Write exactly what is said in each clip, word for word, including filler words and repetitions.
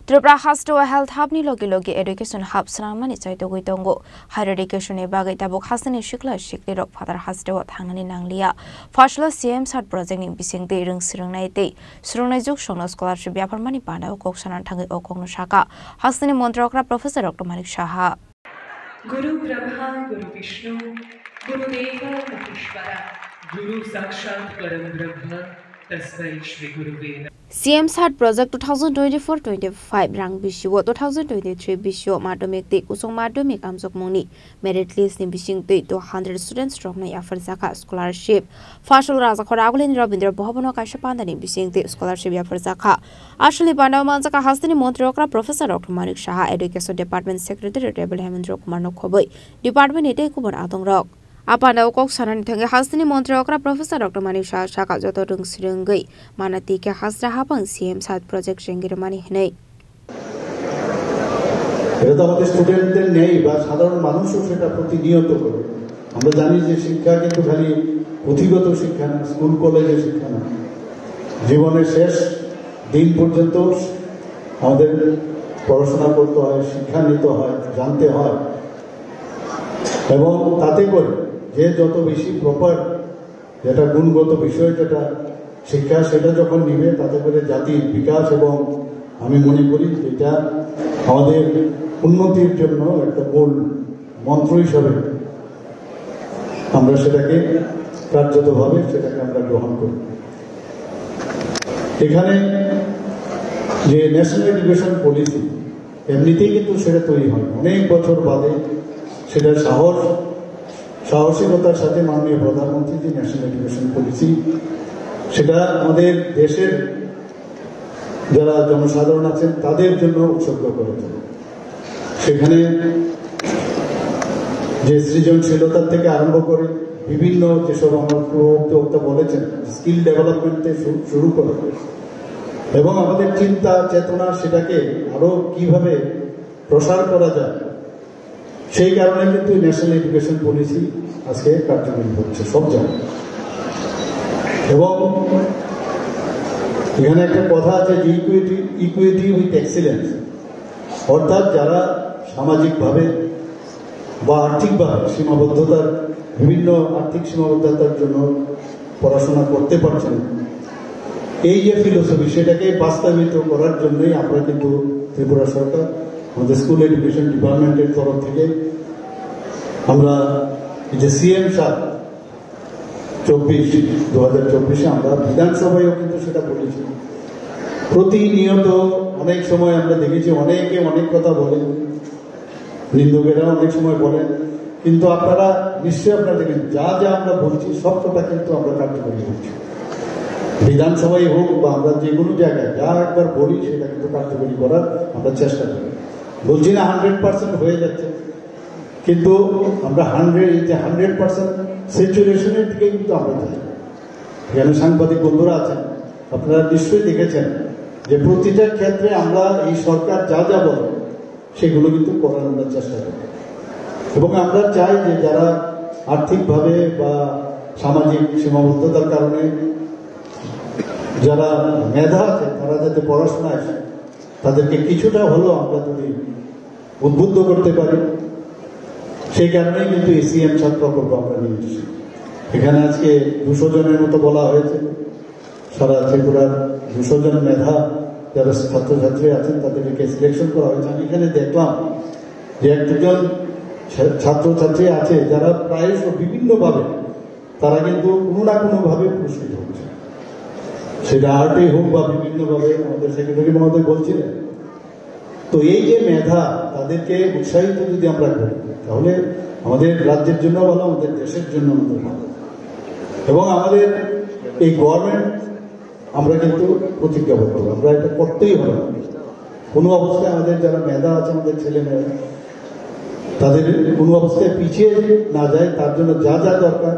Tripura hasteo health hub ni logi logi education hub swnamnani chaitogwi tongo. Higher education ni bagwi tabuk hasteni sikla siklirok phatar hasteo thangnani nangliya. Phasalo C M sat project ni bisingtwi rwng swrwngnai tei swrwngnai juk songno scholarship yapharmani bandao kok sanani thangwi o kokno sakha hasteni montri okra Professor Doctor Manik Saha. गुरु ब्रह्मा गुरु विष्णु गुरुदेव महेश्वरा। गुरु साक्षात परम ब्रह्म तस्मै श्री गुरुवे नमः। C M sat project two thousand twenty-four twenty-five rang bisio two thousand twenty-three bisio madhyamik tei kuchung madhyamik amjokmungni merit list ni bisingtwi two hundred students rokno yapharjakha scholarship. Phasalo Rajakhor Agulini Rabindra Bhavan o kaisa pandani bisingtwi scholarship yapharjakha. Aswlni pandao manjakha hasteni montri okra Professor Doctor Manik Saha, Education Department Secretary Rebel Hemendra Kumar no khobwi department ni tei kubun adongrok. A pandao kok sanani thangwi hasteni montri okra Professor Doctor Manik Saha sakha joto rwng swrwngwi mana twi khe hasra habang C M sat project rengwi rwmani hwnwi. এটা তো আমাদের স্টুডেন্টদের নেই বা সাধারণ মানুষও সেটা প্রতিনিয়ত করে। আমরা জানি যে শিক্ষা কিন্তু খালি পুঁথিগত শিক্ষা না, স্কুল কলেজের শিক্ষা না। জীবনের শেষ দিন পর্যন্ত আমাদের পড়াশোনা করতে হয়, শিক্ষা নিতে হয়, জানতে হয়। এবং তাতে করে যে যত বেশি প্রপার যেটা গুণগত বিষয়, যেটা শিক্ষা, সেটা যখন নিবে, তাতে করে জাতির বিকাশ এবং আমি মনে করি যেটা আমাদের উন্নতির জন্য একটা মূল মন্ত্র হিসাবে আমরা সেটাকে কার্যতভাবে সেটাকে আমরা গ্রহণ করি। এখানে যে ন্যাশনাল এডুকেশন পলিসি, এমনিতেই কিন্তু সেটা তৈরি হয় অনেক বছর বাদে। সেটা সাহস, সাহসিকতার সাথে মাননীয় প্রধানমন্ত্রী যে ন্যাশনাল এডুকেশন পলিসি, সেটা আমাদের দেশের যারা জনসাধারণ আছেন তাদের জন্য উৎসর্গ করেছেন। সেখানে যে সৃজনশীলতা থেকে আরম্ভ করে বিভিন্ন যেসব আমার পূর্ববর্তী বক্তা বলেছেন, স্কিল ডেভেলপমেন্ট থেকে শুরু, শুরু করে এবং আমাদের চিন্তা চেতনা সেটাকে আরো কিভাবে প্রসার করা যায়, সেই কারণে কিন্তু ন্যাশনাল এডুকেশন পলিসি আজকে কার্যকরী হচ্ছে সব জায়গায়। এবং এখানে একটা কথা আছে যে ইকুইটি, ইকুইটি উইথ এক্সিলেন্স, অর্থাৎ যারা সামাজিকভাবে বা আর্থিকভাবে সীমাবদ্ধতার, বিভিন্ন আর্থিক সীমাবদ্ধতার জন্য পড়াশোনা করতে পারছে না, এই যে ফিলোসফি, সেটাকে বাস্তবায়িত করার জন্যই আমরা কিন্তু ত্রিপুরা সরকার, আমাদের স্কুল এডুকেশন ডিপার্টমেন্টের তরফ থেকে আমরা এই যে সিএম সাত চব্বিশ, দু হাজার চব্বিশে আমরা বিধানসভায়ও কিন্তু সেটা বলেছি। প্রতিনিয়ত অনেক সময় আমরা দেখেছি, অনেকে অনেক কথা বলেন, নিন্দুকেরা অনেক সময় বলেন, কিন্তু আপনারা নিশ্চয়ই আপনারা দেখেন, যা যা আমরা বলছি সব কথা কিন্তু আমরা কার্যকরী করছি। বিধানসভায় হোক বা আমরা যে কোনো জায়গায় যা একবার বলি সেটা কিন্তু কার্যকরী করার আমরা চেষ্টা করি। বলছি না হান্ড্রেড পার্সেন্ট হয়ে যাচ্ছে, কিন্তু আমরা হান্ড্রেড, এই যে হান্ড্রেড পার্সেন্ট স্যাচুরেশনের দিকে কিন্তু আমরা যাই। এখানে সাংবাদিক বন্ধুরা আছেন, আপনারা নিশ্চয়ই দেখেছেন যে প্রতিটা ক্ষেত্রে আমরা এই সরকার যা যা বলে সেগুলো কিন্তু করার আমরা চেষ্টা করি। এবং আমরা চাই যে যারা আর্থিকভাবে বা সামাজিক সীমাবদ্ধতার কারণে যারা মেধা আছে, তারা যাতে পড়াশোনায় তাদেরকে কিছুটা হলেও আমরা যদি উদ্বুদ্ধ করতে পারি, সেই কারণেই কিন্তু এই সিএম সাত প্রকল্প আমরা নিয়ে এসেছি। এখানে আজকে দুশো জনের মতো বলা হয়েছে, সারা ত্রিপুরার দুশো জন মেধা যারা ছাত্রছাত্রী আছেন তাদেরকে সিলেকশন করা হয়েছে। আমি এখানে দেখলাম যে একজন ছা-, ছাত্রছাত্রী আছে যারা প্রায়শ বিভিন্নভাবে তারা কিন্তু কোনো না কোনোভাবে পুরস্কৃত হচ্ছে, সেটা আর্টে হোক বা বিভিন্নভাবে। আমাদের সেক্রেটারি মহোদয় বলছিলেন, তো এই যে মেধা, তাদেরকে উৎসাহিত যদি আমরা করি, তাহলে আমাদের রাজ্যের জন্য ভালো, আমাদের দেশের জন্য আমাদের ভালো। এবং আমাদের এই গভর্নমেন্ট, আমরা কিন্তু প্রতিজ্ঞাবদ্ধ, আমরা এটা করতেই হবে। কোনো অবস্থায় আমাদের যারা মেধা আছে, আমাদের ছেলে মেয়েরা, তাদের কোনো অবস্থায় পিছিয়ে না যায়, তার জন্য যা যা দরকার।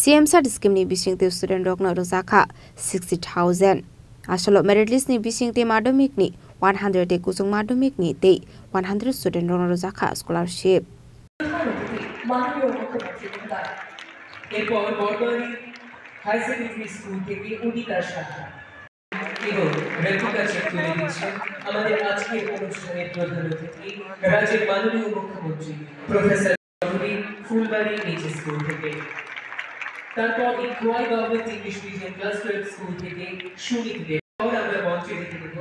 সিএম সাত scheme ni bisingtwi student rokno rwjakha sixty thousand. Asolo merit list ni bisingtwi madhyamik ni one hundred tei kuchung madhyamik ni tei one hundred student rokno rwjakha scholarship. এরপর বড়বাড়ি হায়ার সেকেন্ডারি স্কুল থেকে উদিতা সাহা। এবং replica check তুলে দিচ্ছেন আমাদের আজকের অনুষ্ঠানের প্রধান অতিথি, রাজ্যের মাননীয় মুখ্যমন্ত্রী professor Chowdhury, Phulbari H S school থেকে। তারপর এই Khowai government English medium class twelve school থেকে সুমিত দেব। এখন আমরা মঞ্চে ডেকে নেব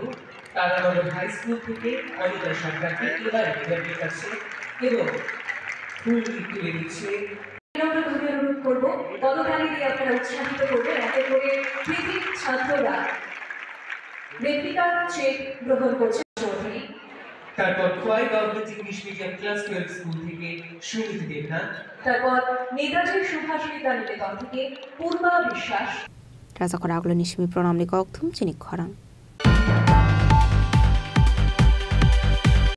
তারানগর হাই স্কুল থেকে অনিতা সরকারকে। এবার রেপ্লিকা চেক এবং ফুল কিট তুলে দিচ্ছে। বিনম্রভাবে অনুরোধ করব, পদতালি দিয়ে আপনারা উৎসাহিত করবেন একে করে কৃতি ছাত্ররা রেপ্লিকা চেক গ্রহণ করছে। চৌধুরী। তারপর Khowai government English medium class twelve school থেকে সুমিত দেবনাথ। তারপর নেতাজি সুভাষ বিদ্যা নিকেতন থেকে পূর্বা বিশ্বাস। Rajakhor Aguloni simi pranamni kokthum chini khorang.